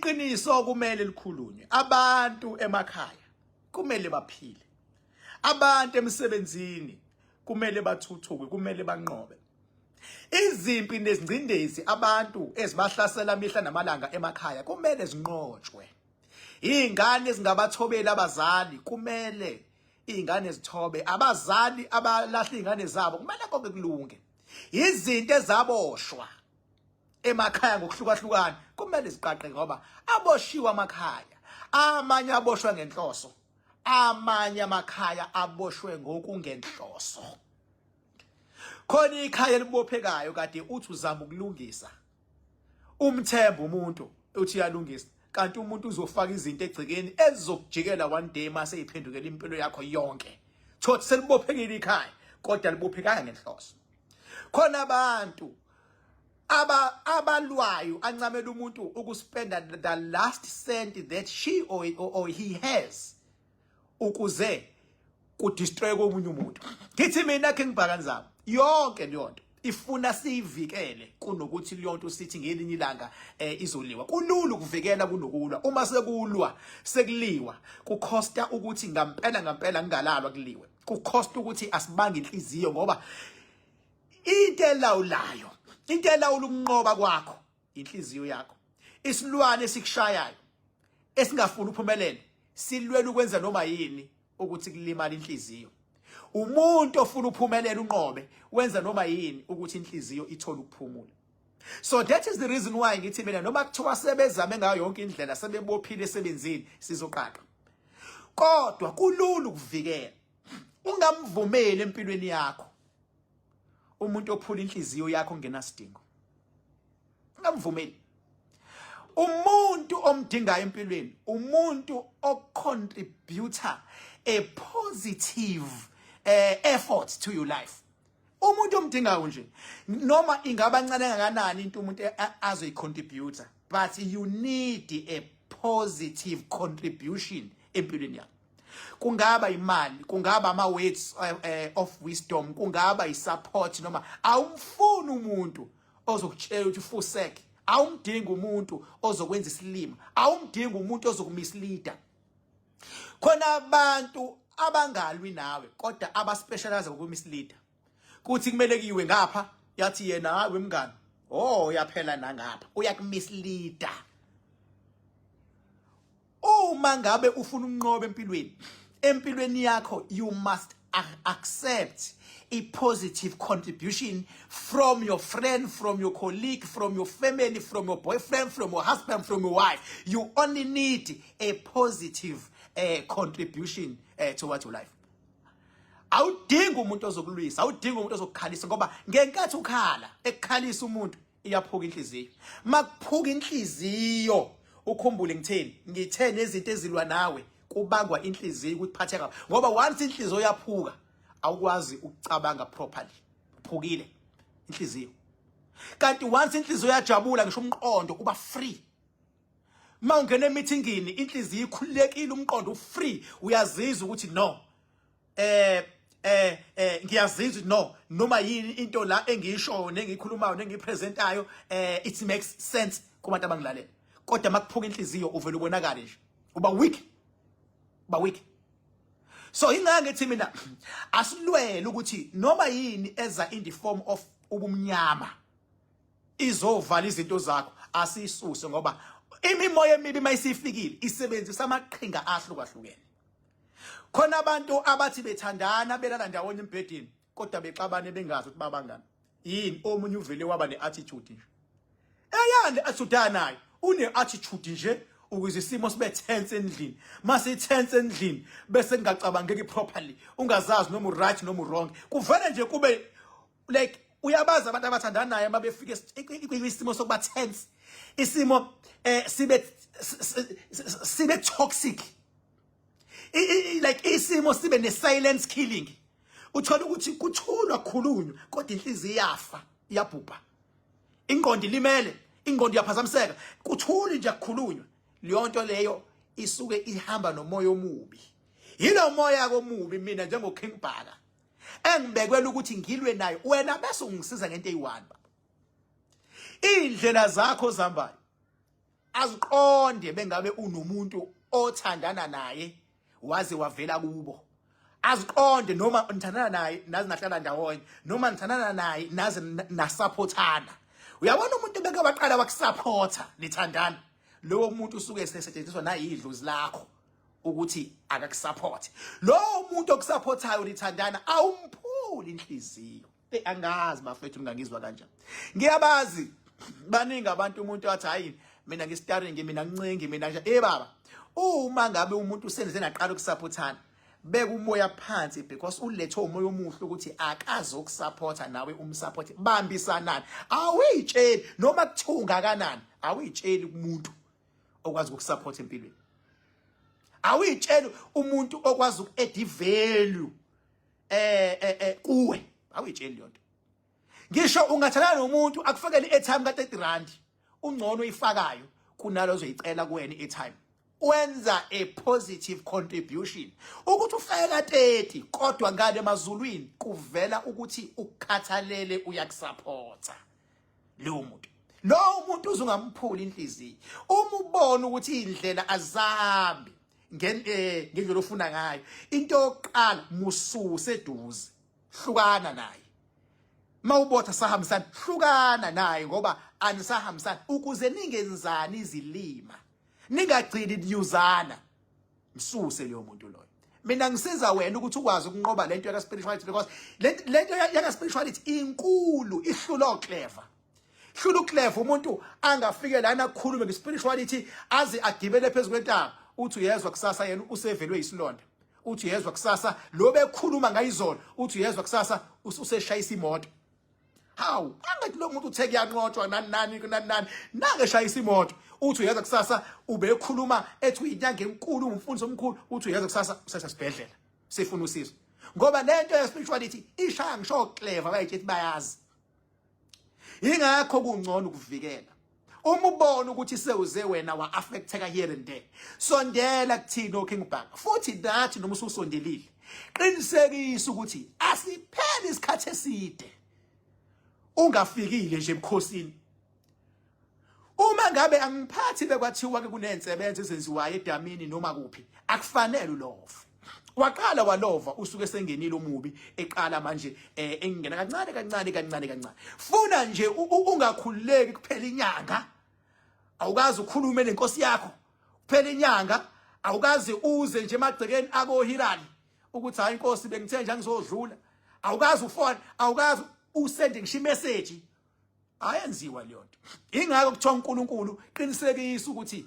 Iqiniso kumele likhulunywe. Abantu emakhaya kumele baphile. Abantu emsebenzini kumele bathuthuke, kumele banqobe. Izimpi nezingcindezi abantu ezibahlasela mihla namalanga emakhaya kumele zinqotshwe. Izingane ezingabathobeli abazali kumele izingane zithobe, abazali abalahla izingane zabo kumele konke kulunge. Izinto ezaboshwa emakhaya ngokuhlukahlukana kumele ziqaqe ngoba aboshiwe amakhaya, amanye aboshwe ngenhloso, amanye amakhaya aboshwe ngokungenhloso. Khona ikhaya elibophekayo kade uthi uzama ukulungisa, umthemba umuntu uthi uyalungisa, kanti umuntu uzofaka izinto egcekeni ezizokujikela one day mase iphendukela impilo yakho yonke. Thothi selibophekile ikhaya kodwa libophekanga ngenhloso. Khona abantu aba abalwayo ancamela umuntu ukuspenda the last cent that she or he has ukuze kudestroy komunye umuntu. Ngithi mina King Bhaka Nzama, yonke leyo nto ifuna siyivikele kunokuthi leyo nto sithi ngelinye ilanga izoliwa. Kulula ukuvikela kunokulwa. Uma sekulwa sekuliwa kukhosta ukuthi ngampela ngampela ngingalalwa kuliwe. Kukhosta ukuthi asibange inhliziyo ngoba into elawulayo, into elawula ukunqoba kwakho inhliziyo yakho. Isilwane esikushayayo esingafuni uphumelele silwela ukwenza noma yini ukuthi kulimala inhliziyo. Umuntu ofuna uphumelele unqobe wenza noma yini ukuthi inhliziyo ithole ukuphumula. So that is the reason why ngithi mina noma kuthiwa sebezame ngayo yonke indlela, sebebophile esebenzini, sizoqaqa. Kodwa kulula ukuvikela. Ungamvumeli empilweni yakho umuntu ophula inhliziyo yakho ngenasidingo. Ungamvumeli. Umuntu omdingayo empilweni, umuntu ocontributor a positive effort to your life. Umuntu omdingayo nje noma ingaba ncane kangakanani into umuntu azoyicontributor, but you need a positive contribution empilweni yakho. Kungaba imali, kungaba ama words of wisdom, kungaba isupport, noma awumfuni umuntu ozokutshela ukuthi fusek, awumdingi umuntu ozokwenza isilima, awumdingi umuntu ozokumisleada. Khona abantu abangalwi nawe kodwa abaspecialize ngokumisleada, kuthi kumele kuyiwe ngapha, yathi yena hayi wemngani, oh yaphela nangapha, uyakumisleada. Uma ngabe ufuna ukunqoba empilweni, empilweni yakho you must accept a positive contribution from your friend, from your colleague, from your family, from your boyfriend, from your husband, from your wife. You only need a positive contribution towards your life. Awudingi umuntu ozokulwisa, awudingi umuntu ozokukhalisa, ngoba ngenkathi ukhala ekukhalisa umuntu iyaphuka inhliziyo. Makuphuka inhliziyo ukhumbule ngitheni, ngithe nezinto ezilwa nawe kubangwa inhliziyo ukuthi phatheka, ngoba once inhliziyo yaphuka awukwazi ukucabanga properly, uphukile inhliziyo. Kanti once inhliziyo yajabula ngisho umqondo uba free. Uma ungena emeetingini inhliziyo ikhululekile, umqondo ufree, uyazizwa ukuthi no, ngiyazizwa no noma yini into la engiyishoyo nengiyikhulumayo nengiyipresentayo, it makes sense kubantu abangilalela. Kodwa makuphuka inhliziyo uvela ubonakale nje uba weak, uba weak. So ingeke ngithi mina asilwele ukuthi noma yini eza in the form of ubumnyama izovala izinto zakho, asisuse, ngoba imimoya emibi mayisifikile isebenzisa amaqhinga ahlukahlukene. Khona abantu abathi bethandana belala ndawonye embhedeni kodwa bexabane bengazi ukuthi babangani yini. Omunye uvele waba ne-attitude nje, eyani le attitude anayo, une-attitude nje ukuze isimo sibe tense endlini. Mase tense endlini bese kungacabangeki properly, ungazazi noma uright noma wrong, kuvele nje kube like uyabazi abantu abathandanayo uma befika isimo sokuba tense, isimo sibe toxic, like isimo sibe ne silence killing. Uthola ukuthi kuthulwa kukhulunywa kodwa inhliziyo iyafa, iyabhubha, ingqondo ilimele, ingqondo iyaphazamiseka, kuthuli nje kukhulunywa. Leyo nto leyo isuke ihamba nomoya omubi. Yilo moya komubi mina njengo King Bhaka engibekwela ukuthi ngilwe nayo. Wena bese ungisiza ngento eyi-one baba, iy'ndlela zakho ozihambayo. Aziqonde bengabe unomuntu othandana naye waze wavela kubo. Aziqonde noma nithandana naye naze nahlala ndawonye, noma nithandana naye naze nasupportana. Uyabona umuntu beke waqala wakusupporta nithandana, lowo muntu usuke esetshenziswa nayidlozi lakho ukuthi akakusupport. Lowo muntu okusupportayo nithandana awumphuli inhliziyo. Hey, angazi bafethu ningangizwa kanjani. Ngiyabazi baningi abantu umuntu athi hayi mina ngistaring, mina ngincengi, mina nje. Eh baba, uma ngabe umuntu usenze naqala ukusupportana, beka umoya phansi because ulethe umoya omuhle ukuthi akazokusupporta nawe umsupport, bambisanani. Awuyitsheli noma kuthunga kanani, awuyitsheli kumuntu okwazi ukukusupport empilweni. Awuyitsheli umuntu okwazi uku-add value kuwe, awuyitsheli leyo nto. Ngisho ungathandana nomuntu akufakele i-airtime ka 30 rand, ungcono uyifakayo kunalo ozoyicela kuwena i-airtime. Wenza a positive contribution ukuthi ufake ka 30, kodwa ngale emazulwini kuvela ukuthi ukukhathalele, uyakusupporta lowo muntu. Lowo muntu uzungamphula inhliziyo uma ubona ukuthi indlela azambi ngendlela ofuna ngayo. Into yokuqala, mususe eduze, hlukana naye. Mawubotha sahambisana, hlukana naye ngoba anisahambisani, ukuze ningenzani izilima, ningagcini niyuzana. Msuse leyo muntu loyo. Mina ngisiza wena ukuthi ukwazi ukunqoba lento yaka spirituality, because lento yaka spirituality inkulu, ihlula clever, hlula uclever. Umuntu angafike lana akhulume nge-spirituality aze agibele phezu kwentaba, uthi uyezwa kusasa yena usevelwe isilonda, uthi uyezwa kusasa lo bekhuluma ngayizolo, uthi uyezwa kusasa useshayisa imoto. Hawu, angathi lo muntu uthe kuyanqotshwa nani nani nani nani, nake shayisa imoto. Uthi uyeza kusasa ubekhuluma ethi uyinyanga enkulu, umfundisi omkhulu, uthi uyeza kusasa usesesibhedlela sifuna usizo. Ngoba lento ye spirituality ishaya ngisho clever, bayitshethi bayazi. Ingakho kungcono ukuvikela. Uma ubona ukuthi sewuze wena wa-affecteka here and there, sondela kuthina oKing Bhaka. Futhi nathi noma ususondelile, qinisekisa ukuthi asipheli isikhathi eside ungafikile nje ebukhosini. Uma ngabe angiphathi bekwathiwa ke kunensebenzo ezenziwayo edamini noma kuphi, akufanele ulove. Waqala walova, usuke sengenile omubi, eqala manje engena kancane kancane kancane kancane. Funa nje ungakhululeki kuphela inyanga, awukazi ukhulume nenkosi yakho kuphela inyanga, awukazi uze nje emagcekeni akoHirani ukuthi hayi inkosi bengithe nje angizodlula, awukazi ufone, awukazi usende ngisho imessage, ayenziwa leyo nto. Ingakho kuthiwa uNkulunkulu qinisekisa ukuthi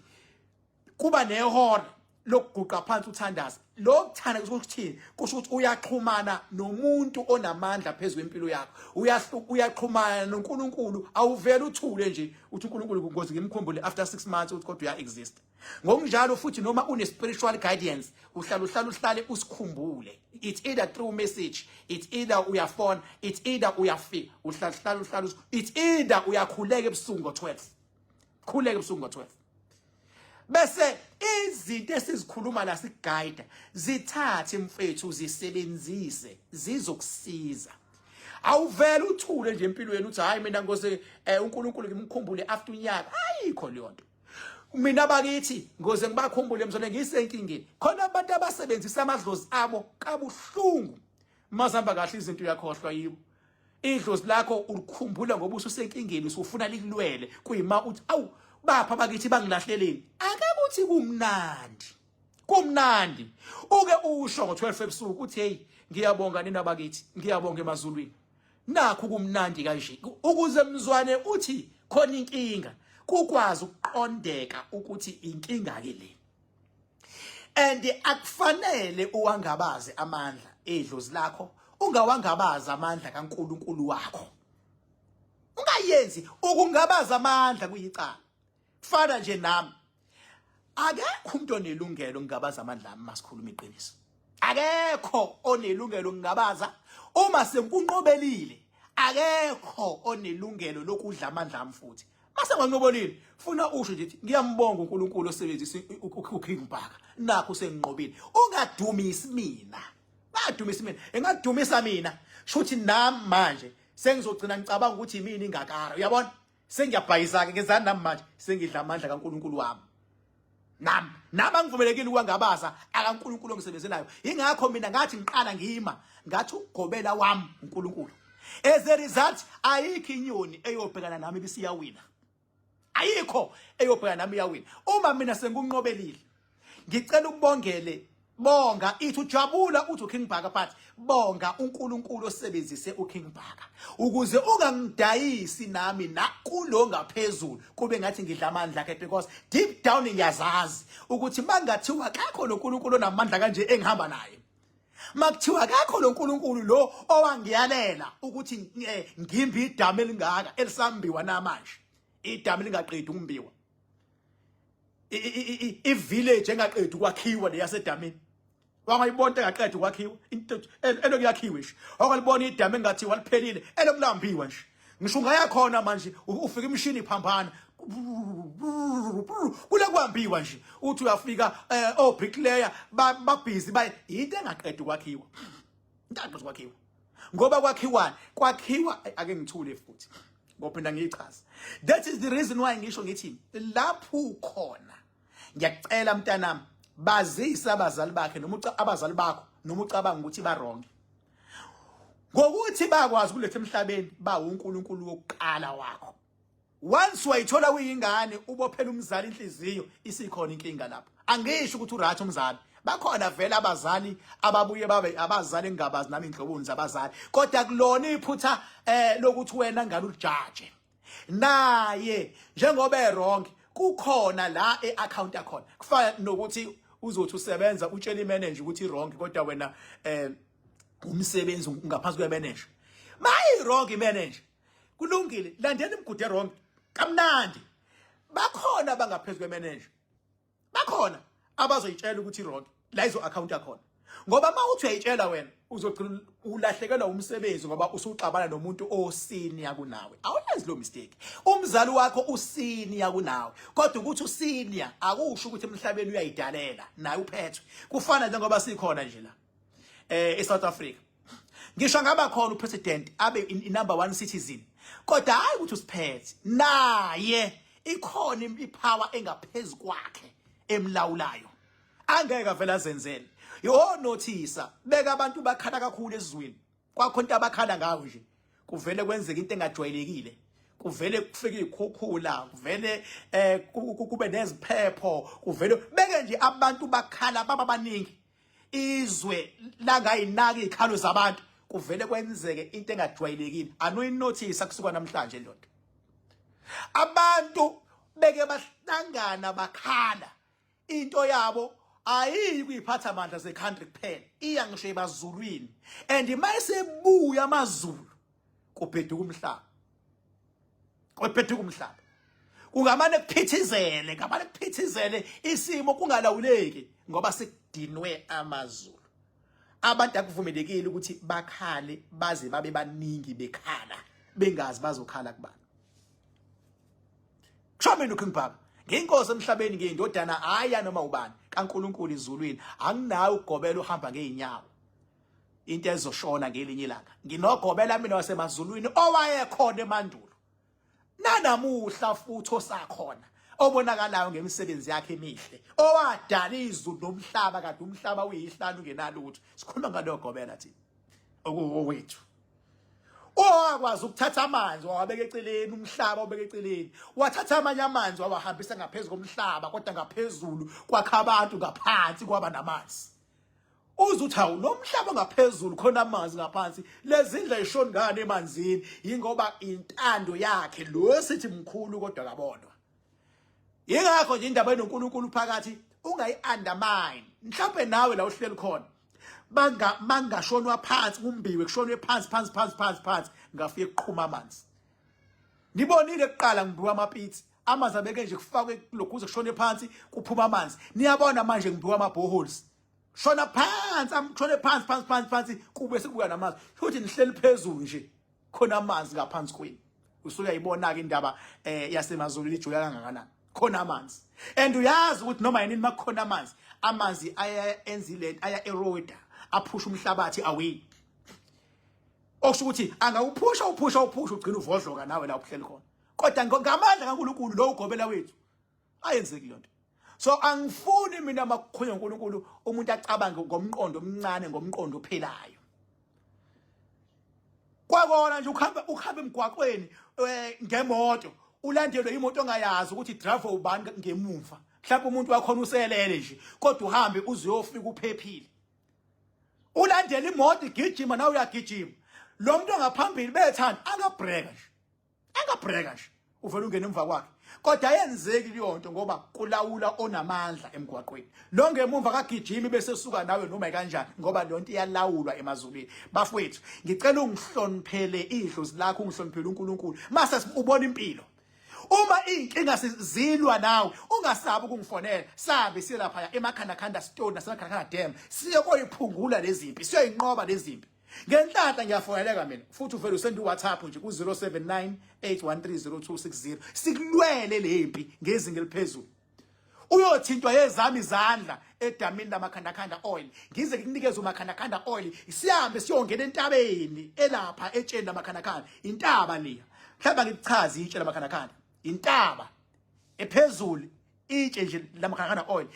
kuba nehora lokuguqa phansi uthandaza. Lo kuthanda kusho ukuthini? Kusho ukuthi uyaxhumana nomuntu onamandla phezulu kwempilo yakho, uyaxhumana noNkulunkulu. Awuvele uthule nje uthi uNkulunkulu ngoze ngimkhumbule after 6 months ukuthi kodwa uya exist. Ngokunjalo futhi noma une spiritual guidance, uhlala uhlala uhlale usikhumbule. It's either through message, it's either uyafona, it's either uyafika, uhlala uhlala uhlala, it's either uyakhuleka ebusuku ngo12, khuleka ebusuku ngo12. Bese izinto esizikhuluma la sikuguide, zithathe mfethu, uzisebenzise, zizokusiza. Awuvele uthule nje empilweni uthi hayi mina ngoze uNkulunkulu ngimkhumbule after unyaka, ayikho leyo nto. Mina bakithi ngoze ngibakhumbule mzone ngisenkingeni. Khona abantu abasebenzisa amadlozi abo kabuhlungu, mazihamba kahle izinto uyakhohlwa yibo. Idlozi lakho ulikhumbula ngoba ususenkingeni, usufuna likulwele, kuyima uthi awu bapha bakithi bangilahleleni. Akakuthi kumnandi, kumnandi uke usho ngo12 ebusuku uthi hey ngiyabonga nina bakithi, ngiyabonga emazulwini, nakho kumnandi kanje. Ukuze mzwane uthi khona inkinga, kukwazi ukuqondeka ukuthi inkinga ke le. And akufanele uwangabaze amandla edlozi lakho, ungawangabaza amandla kaNkuluNkulu wakho. Ungayenzi ukungabaza amandla, kuyicala. Fana nje nami, akekho umuntu onelungelo ngingabaza amandla ami. Masikhuluma iqiniso, akekho onelungelo ngingabaza uma sengikunqobelile. Akekho onelungelo lokudla amandla ami futhi mase nganqobolile. Funa usho nje ngiyambonga uNkulunkulu osebenzisa uKing Bhaka, nakho senginqobile. Ungadumisi mina, ngadumisi mina, engadumisa mina shuthi nami manje sengizogcina ngicabanga ukuthi yimina ingakara, uyabona? Sengiyabhayiza ke, ngenzani nami manje? Sengidla amandla kaNkuluNkulu wami. Nami angivumelekile ukwangabaza akaNkuluNkulu ongisebenzelayo. Ingakho mina ngathi ngiqala ngima ngathi ugobela wami uNkulunkulu. As a result, ayikho inyoni eyobhekana nami ibisiyawina. Ayikho eyobhekana nami iyawina. Uma mina sengikunqobelile, ngicela ukubongele, bonga, ithi ujabula uthi uKing Bhaka, but bonga uNkulunkulu osebenzise uKing Bhaka ukuze ungangidayisi nami nakulo ngaphezulu, kube ngathi ngidla amandla akhe, because deep down ngiyazazi ukuthi mangathiwa akekho lo nkulunkulu onamandla kanje engihamba naye, makuthiwa akekho lo nkulunkulu lo owangiyalela ukuthi ngimbe idamu elingaka elisambiwa namanje, idamu lingaqedi ukumbiwa, i-village engaqedi ukwakhiwa leyasedamini, wangayibona into engaqedi ukwakhiwa, into elokuyakhiwe nje, wakalibona idamu engathi waliphelile elokulambiwa nje. Ngisho ungaya khona manje ufika imishini iphambana kule kuhambiwa nje, uthi uyafika o bricklayer babhizi bay into engaqedi ukwakhiwa, into engaqedi ukwakhiwa. Ngoba kwakhiwani? Kwakhiwa, ake ngithule futhi ngophinda ngiyichaze. That is the reason why ngisho ngithi lapho ukhona, ngiyakucela mntanami, bazise abazali bakhe noma abazali bakho, noma ucabanga ukuthi ba wrong ngokuthi bakwazi ukuletha emhlabeni, ba uNkulunkulu wokuqala wakho. Once wayithola uyingane ubophela umzali inhliziyo, isikhona inkinga lapho. Angisho ukuthi uright umzali, bakhona vele abazali ababuye babe abazali engingabazi nami inhloboni zabazali, kodwa kulona iphutha lokuthi wena ngane ulijaje naye njengoba e-wrong, kukhona la e-account yakhona. Kufana nokuthi uzothi usebenza utshela imanager ukuthi i-wrong, kodwa wena umsebenzi ngaphansi kwemanager. Mayi wrong imanager, kulungile, landela imigudu e-wrong kamnandi. Bakhona abangaphezulu kwemanager, bakhona abazoyitshela ukuthi i-wrong la izo account yakhona, ngoba uma uthi uyayitshela wena uzogcina ulahlekelwa umsebenzi ngoba usuxabana nomuntu osenior kunawe. Awuyenzi lo mistake. Umzali wakho usenior kunawe, kodwa ukuthi usenior akusho ukuthi emhlabeni uyayidalela naye uphethwe. Kufana njengoba sikhona nje la eSouth Africa, ngisho ngaba khona upresident abe i number 1 citizen, kodwa hayi ukuthi usiphethe naye, ikhona ipower engaphezulu kwakhe emlawulayo, angeke avele azenzele. Yo, nothisa beka abantu bakhala kakhulu ezweni, kwakho into abakhala ngayo nje, kuvele kwenzeka into engajwayelekile, kuvele kufike izikhukhula, kuvele kube neziphepho, kuvele beke nje abantu bakhala baba baningi, izwe langayinaki izikhalo zabantu, kuvele kwenzeke into engajwayelekile. Anoyinothisa kusuka namhlanje lonto, abantu beke bahlangana bakhala, into yabo ayiyi kuyiphatha amandla ze-country kuphela, iya ngisho ebazulwini, and mayisebuya amazulu kubheduka umhlaba, kubheduka umhlaba, kungamane kuphithizele, ngamane kuphithizele isimo kungalawuleki, ngoba sekudinwe amazulu. Abantu akuvumelekile ukuthi bakhale baze babe baningi bekhala, bengazi bazokhala kubani. Kusho mina uKing Bhaka, ngiyinkosi emhlabeni, ngiyindodana haya noma ubani kaNkuluNkulu izulwini. Anginayo ukugobela uhamba ngeenyawo, into ezoshona ngelinye ilanga. Nginogobela mina wasemazulwini owayekhona emandulo nanamuhla futhi osakhona, obonakalayo ngemisebenzi yakhe emihle, owadala izulu nomhlaba kade umhlaba uyihlanu ungenalutho. Sikhuluma ngaloyo gobela thina okuwethu, owakwazi ukuthatha amanzi wawabeka eceleni, umhlaba ubeka eceleni, wathatha amanye amanzi wawahambisa ngaphezu komhlaba, kodwa ngaphezulu kwakha abantu, ngaphansi kwaba namanzi. Uze uthi hawu, lo mhlaba ngaphezulu khona amanzi ngaphansi, lezi ndlu ayishoni ngani emanzini? Yingoba intando yakhe lo sithi mkhulu kodwa kabonwa. Yingakho nje indaba enoNkulunkulu phakathi ungayi-undermine. Mhlawumbe nawe la uhleli khona banga mangashonwa phansi, kumbiwe kushonwe phansi phansi phansi phansi phansi, ngafike kuqhuma amanzi. Nibonile kuqala ngimbiwa amapitsi, amanzi abeke nje kufakwe lokhuze kushone phansi kuphuma amanzi. Niyabona manje ngimbiwa ama-boreholes, shona phansi, amshone phansi phansi phansi phansi, kube sekubuya namanzi. Futhi nihleli phezulu nje khona amanzi ngaphansi kwenu. Usuyayibona ke indaba yasemazulwini ijula kangakanani. Khona amanzi, and uyazi ukuthi noma yini makukhona amanzi, amanzi aya enzile aya erode, aphusha umhlabathi away, okusho ukuthi angawuphusha uphusha uphusha ugcina uvodloka nawe la uhleli khona. Kodwa ngamandla kaNkulunkulu lo ugobela wethu ayenzeki lonto. So angifuni mina makukhulunywa uNkulunkulu umuntu acabange ngomqondo omncane, ngomqondo ophelayo. Kwakona nje ukuhamba ukuhamba emgwaqweni ngemoto ulandelwe imoto ongayazi ukuthi driver ubani ngemumva, mhlawumbe umuntu wakhona uselele nje, kodwa uhambe uze uyofika uphephile. Ulandela imoto igijima, nawe uyagijima, lo muntu ongaphambili bethanda angabreka nje, angabreka nje, uvela ungena emva kwakhe. Kodwa ayenzeki leyo nto ngoba kulawula onamandla emgwaqweni. Lo ngemumva kagijimi bese suka nawe noma kanjani, ngoba leyo nto iyalawulwa emazulwini. Bafowethu, ngicela ungihloniphele idlozi lakho, ungihloniphele uNkulunkulu mase ubona impilo. Uma iy'nkinga zilwa nawe, ungasabi ukungifonela. Sabe siye laphaya eMakhandakhanda Stone naseMakhandakhanda Dam, siye koyiphungula lezi mpi, siyoyinqoba lezi mpi. Ngenhlanhla ngiyafoneleka mina futhi, uvele usende uWhatsApp nje ku-079 813 0260, sikulwele le mpi ngezinga eliphezulu. Uyothintwa yezami izandla edamini laMakhandakhanda Oil, ngize ngikunikeze uMakhandakhanda Oil, sihambe siyongena entabeni elapha etsheni laMakhandakhanda. Intaba leya, mhlawumbe ngikuchaze, itshe laMakhandakhanda intaba ephezulu, itshe nje laMakhandakhanda Oil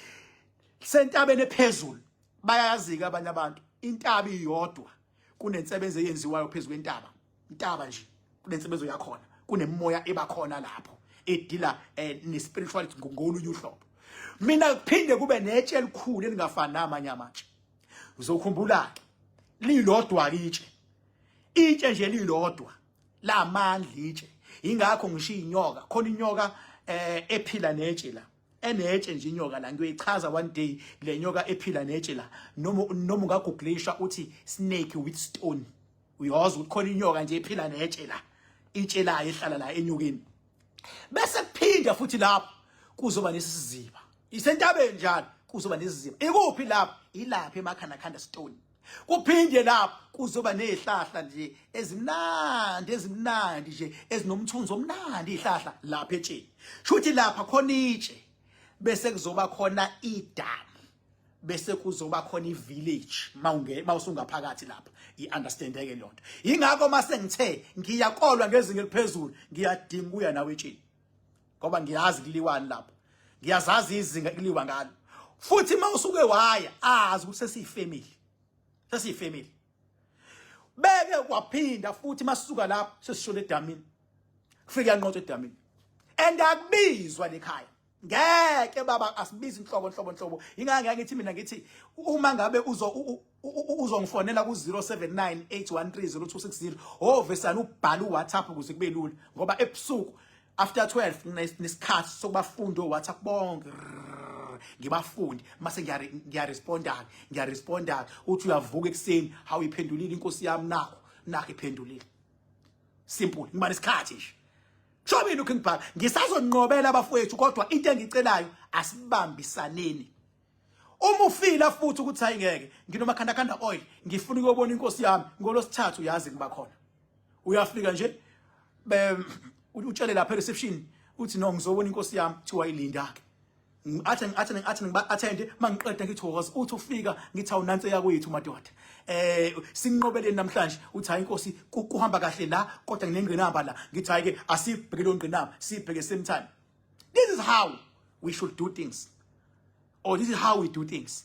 sentabeni ephezulu. Bayazika abanye abantu, intaba iyodwa kunensebenzo eyenziwayo phezulu kwentaba. Intaba nje kunensebenzo yakhona, kunemimoya ebakhona lapho edila ne-spirituality ngolunye uhlobo. Mina kuphinde kube netshe elikhulu elingafani namanye amatshe. Uzokhumbula-ke lilodwa itshe, itshe nje lilodwa lamandla itshe. Ingakho ngisho inyoka khona, inyoka ephila netshe la, enetshe nje inyoka la. Ngiyoyichaza one day le nyoka ephila netshe la, noma ungagooglisha uthi "snake with stone", uyoza ukuthi khona inyoka nje ephila netshe la, itshe layo ehlala la enyokeni. Bese kuphinda futhi lapho kuzoba nesiziba, isentabeni njalo, kuzoba nesiziba. Ikuphi lapho? Ilapha eMakhandakhanda Stone. Kuphinde lapho kuzoba nezihlahla nje ezimnandi, ezimnandi nje, ezinomthunzi omnandi, izihlahla lapha etsheni. Shuthi lapha khona itshe, bese kuzoba khona idamu, bese kuzoba khona i-village mawunge mawusungaphakathi lapha. I-understandeke leyo nto. Ingakho mase ngithe ngiyakolwa ngezinga eliphezulu, ngiyadinga ukuya nawe etsheni ngoba ngiyazi kuliwani lapho, ngiyazazi izinga kuliwa ngalo. Futhi mawusuke waya, azi ukuthi sesiyifamily, sesiyifamily. Beke kwaphinda futhi masuka lapho sesishona edamini, kufika yanqotshwa edamini and akubizwa lekhaya. Ngeke baba, asibizi inhlobo nhlobo nhlobo. Ingake ngeke ngithi mina, ngithi uma ngabe uzo uzongifonela ku 0798130260, ovesana ubhala uWhatsApp ukuze kube lula, ngoba ebusuku after 12 nesikhathi sokubafunda oWhatsApp bonke, ngibafundi mase ngiyaresponda, ngiyaresponda. Uthi uyavuka ekuseni, hawu, iphendulile inkosi yami, nakho nakho iphendulile. Simple, ngiba nesikhathi nje. Sho mina uKing Bhaka, ngisazonqobela abafowethu, kodwa into engicelayo, asibambisaneni. Uma ufila futhi ukuthi hayi ngeke, nginoMakhandakhanda Oil, ngifuna ukuyobona inkosi yami ngolosithathu, uyazi ngiba khona. Uyafika nje be utshele lapha e-reception uthi, "No, ngizobona inkosi yami." Kuthiwa ilinda ke. Athi ngiba attend, mangiqeda ngithi woza. Uthi ufika ngithi, "Awunansi yakwethu madoda, sinqobeleni namhlanje." Uthi, "Hayi inkosi, kuhamba kahle la, kodwa nginengqinamba la." Ngithi, "Hayi ke, asibheke lo ngqinamba, sibheke same time." This is how we should do things, or this is how we do things.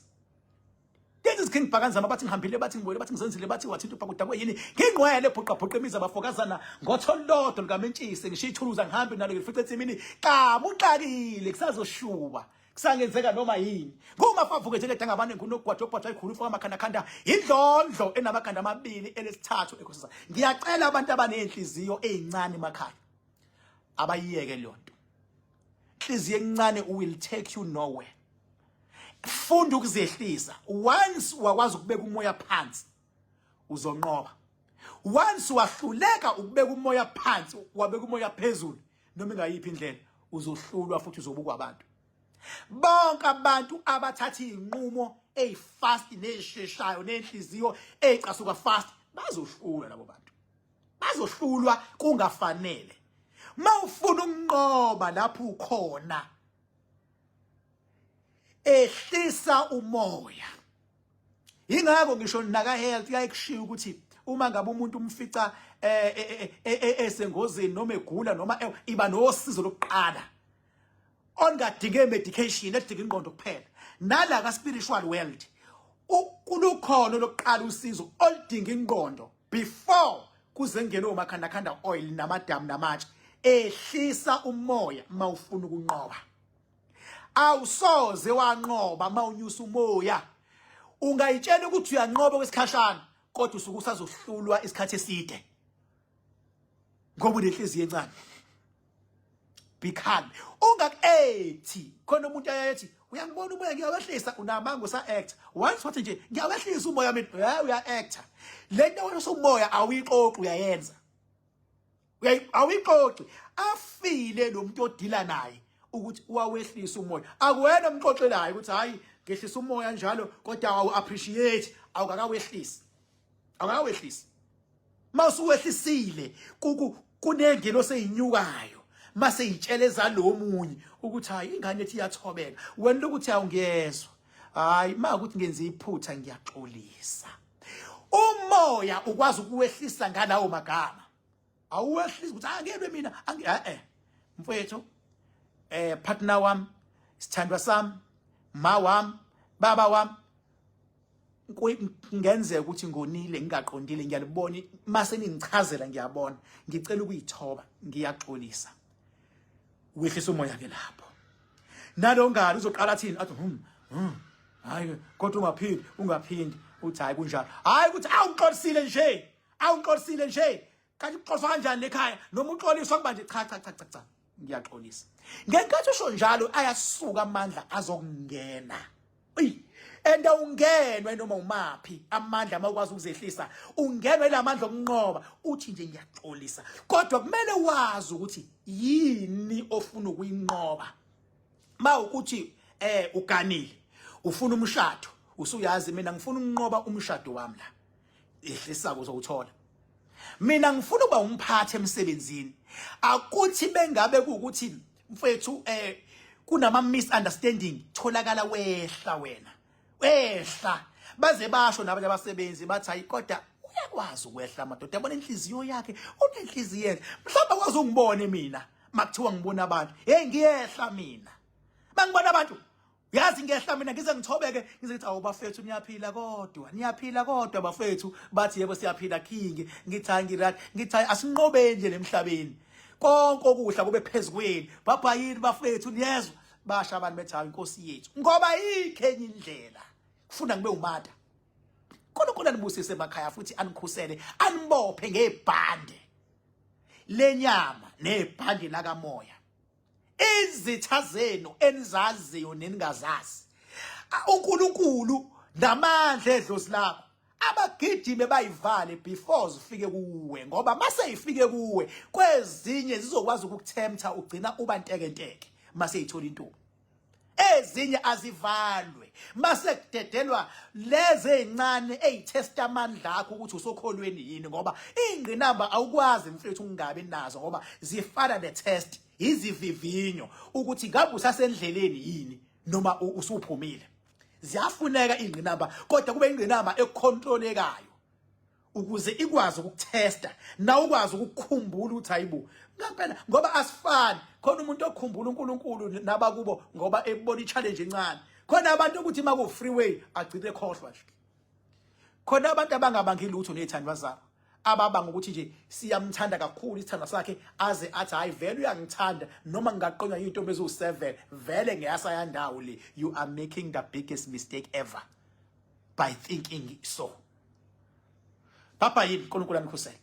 This is King Bhakanzama. Bathi ngihambile, bathi ngibuyele, bathi ngizenzile, bathi wathinta ubhakuda kweyini. Ngingqwele bhuqa bhuqa imizi abafokazana ngotholodo likamentshisi, ngishiya ithuluza ngihambe nalo, ngifice ensimini qabuxakile, kusazoshuba, kusangenzeka noma yini. Ngumafavuke njengedanga abantu ngunogwajo ogwajwa ikhulu ufaka amakhandakhanda, indlondlo enamakhanda amabili elesithathu ekhosisa. Ngiyacela abantu abanenhliziyo ezincane emakhaya abayiyeke leyo nto. Inhliziyo encane will take you nowhere. Funda ukuzehlisa. Once wakwazi ukubeka umoya phansi, uzonqoba. Once wahluleka ukubeka umoya phansi, wabeka umoya phezulu, noma ingayiphi indlela uzohlulwa futhi uzobukwa abantu. Bonke abantu abathatha izinqumo ezifast nezisheshayo nenhliziyo ezicasuka fast bazohlulwa. Labo bantu bazohlulwa kungafanele. Mawufuna ukunqoba lapho ukhona, ehlisa umoya. Ingakho ngisho naka health yayikushiya ukuthi Uma ngabe umuntu umfica eh, eh, eh, esengozini noma egula noma iba nosizo lokuqala ongadinge medication, edinga ingqondo kuphela. Nala ka spiritual world kulukhona lokuqala usizo oludinga ingqondo before kuze ngene omakhandakhanda oil namadamu namatshe. Ehlisa umoya mawufuna ukunqoba. Awusoze wanqoba mawunyusa umoya. Ungayitshela ukuthi uyanqoba kwesikhashana, kodwa usuke usazohlulwa isikhathi eside ngoba unenhliziyo encane. Be calm, ungaku-ethi khona umuntu ayethi uyangibona umoya ngiyawehlisa, unamanga, usa-actor. Once wathi nje ngiyawehlisa umoya mina, uya-actor. Le nto wehlisa umoya awuyixoxi, uyayenza, awuyixoxi. Afile lo muntu odila naye ukuthi wawehlisa umoya, akuwena omxoxelayo ukuthi hayi ngehlisa umoya njalo, kodwa awu-appreciate, awukakawehlisi, awukakawehlisi. Mawusuwehlisile kunengelo seyinyukayo mase yitsheleza lo munye ukuthi hayi ingane ethi iyathobeka, wena lokuthi awungiyezwa, hayi ma ukuthi ngenza iphutha ngiyaxolisa. Umoya ukwazi ukuwehlisa ngalawo magama, awuwehlisi ukuthi angeke mina eh mfowethu, partner wami, sithandwa sami, ma wami, baba wami, kungenzeka ukuthi ngonile ngingaqondile, ngiyalibona mase ningichazela, ngiyabona, ngicela ukuyithoba, ngiyaxolisa. Wehlisa umoya ke lapho. Nalo ngalo uzoqala athini? Athi hayi kodwa ungaphindi, ungaphindi. Uthi hayi kunjalo, hayi ukuthi awuxolisile nje, awuxolisile nje, kanti uxoliswa kanjani lekhaya noma uxoliswa kuba nje? Cha cha cha cha cha, ngiyaxolisa. Ngenkathi usho njalo ayasuka amandla azokungena. Eyi, and awungenwe noma umaphi amandla mawukwazi ukuzehlisa, ungenwe lamandla okunqoba. Uthi nje ngiyaxolisa, kodwa kumele wazi ukuthi yini ofuna ukuyinqoba. Mawukuthi uganile, ufuna umshado, usuyazi mina ngifuna ukunqoba umshado wami la, ehlisa uzowuthola. Mina ngifuna ukuba umphathi emsebenzini, akuthi bengabe kuukuthi mfethu kunama misunderstanding, tholakala wehla wena, wehla, baze basho nabanye abasebenzi bathi hayi kodwa uyakwazi ukwehla madoda, yabona inhliziyo yakhe, unenhliziyo enhle. Mhlawumbe akwazi ungibone mina makuthiwa ngibona abantu, hey ngiyehla mina bangibona abantu, yazi ngiyehla mina, ngize ngithobeke, ngize ngithi awu bafethu niyaphila kodwa, niyaphila kodwa bafethu? Bathi yebo siyaphila king. Ngithi hayi ngiright, ngithi hayi asinqobeni nje lemhlabeni, konke okuhla kube phezukwenu, bhabhayini bafethu, niyezwa? Basha abantu bethi hayi inkosi yethu, ngoba ikho enye indlela kufuna ngibe umata. uNkulunkulu anibusise emakhaya futhi anikhusele, anibophe ngebhande lenyama nebhande lakamoya. Izitha zenu enizaziyo neningazazi, uNkulunkulu namandla edlozi lakho abagijime bayivale before zifike kuwe, ngoba mase ifike kuwe kwezinye zizokwazi ukukuthemtha, ugcina uba ntekenteke mase ithola intuba. Ezinye azivalwe mase kudedelwa lezi ezincane ezitesta amandla akho ukuthi usokholweni yini, ngoba ingqinamba awukwazi mfethu ukungabi nazo, ngoba zifana ne-test, izivivinyo ukuthi ngabe usasendleleni yini noma usuphumile. Ziyafuneka ingqinamba, kodwa kube ingqinamba econtrolekayo ukuze ikwazi ukukuthesta nawe ukwazi ukukhumbula ukuthi hayibo ngempela, ngoba asifani. Khona umuntu okhumbula uNkulunkulu nabakubo ngoba ebona i-challenge encane, khona abantu ukuthi maku freeway agcine ekhohlwa nje, khona abantu abangabangi lutho nezithandwa zabo, ababanga ukuthi nje siyamthanda kakhulu isithandwa sakhe aze athi hayi vele uyangithanda noma ngingaqonywa intombi eziwu7, vele ngeyasaya ndawo le. You are making the biggest mistake ever by thinking so. Papa yini, uNkulunkulu anikhusele.